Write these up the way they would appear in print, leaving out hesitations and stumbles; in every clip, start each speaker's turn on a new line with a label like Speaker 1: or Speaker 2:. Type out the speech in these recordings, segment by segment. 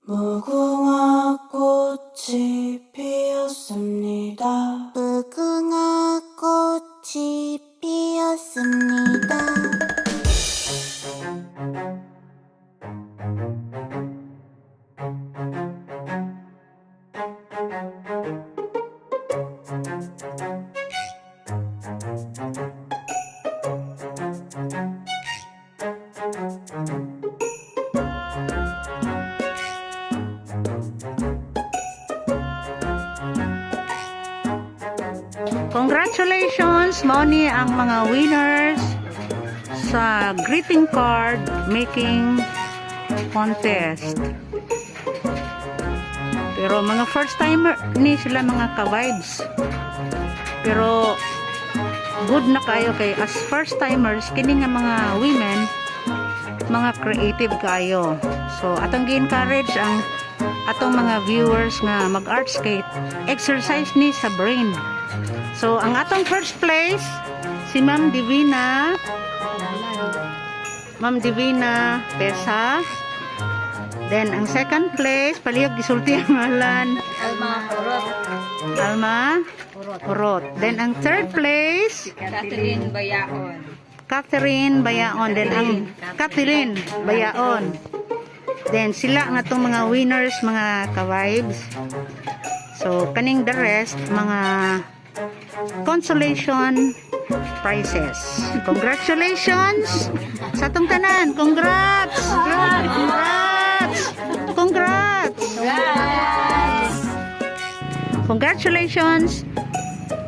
Speaker 1: 무궁화 꽃이 피었습니다.
Speaker 2: 무궁화 꽃이 피었습니다.
Speaker 3: Congratulations, mao ni ang mga winners sa greeting card making contest. Pero mga first timer ni sila, mga ka-vibes. Pero good na kayo kay as first timers kini nga mga women, mga creative kayo. So atong gi-encourage ang atong mga viewers nga mag-arts kay exercise ni sa brain. So, ang atong first place, si Ma'am Divina. Ma'am Divina Pesa. Then, ang second place, palihog gisulti ang ngalan.
Speaker 4: Alma Urot.
Speaker 3: Alma Urot. Then, ang third place,
Speaker 4: Catherine Bayaon.
Speaker 3: Catherine Bayaon. Then, ang Catherine Bayaon. Then, sila ang atong mga winners, mga ka-vibes. So, kaning the rest, mga consolation prizes. Congratulations sa atong tanan. Congrats! Congrats! Congrats! Congratulations,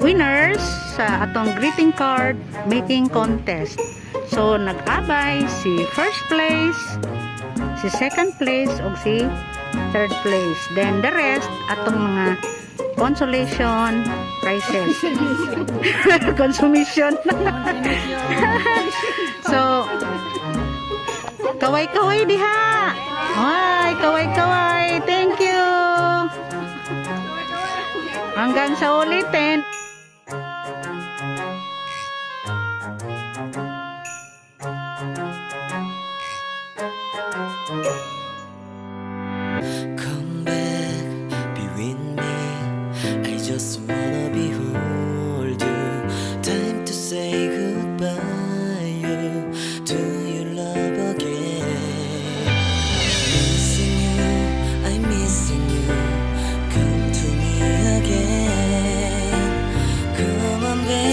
Speaker 3: winners sa atong greeting card making contest. So, nag-abay si first place, si second place, ug si third place. Then the rest, atong mga consolation prizes. Consumption. So, kaway-kaway diha. Ay, kaway-kaway. Thank you. Hanggang sa ulitin.
Speaker 1: Come back, be with me. I just wanna behold you. Time to say goodbye.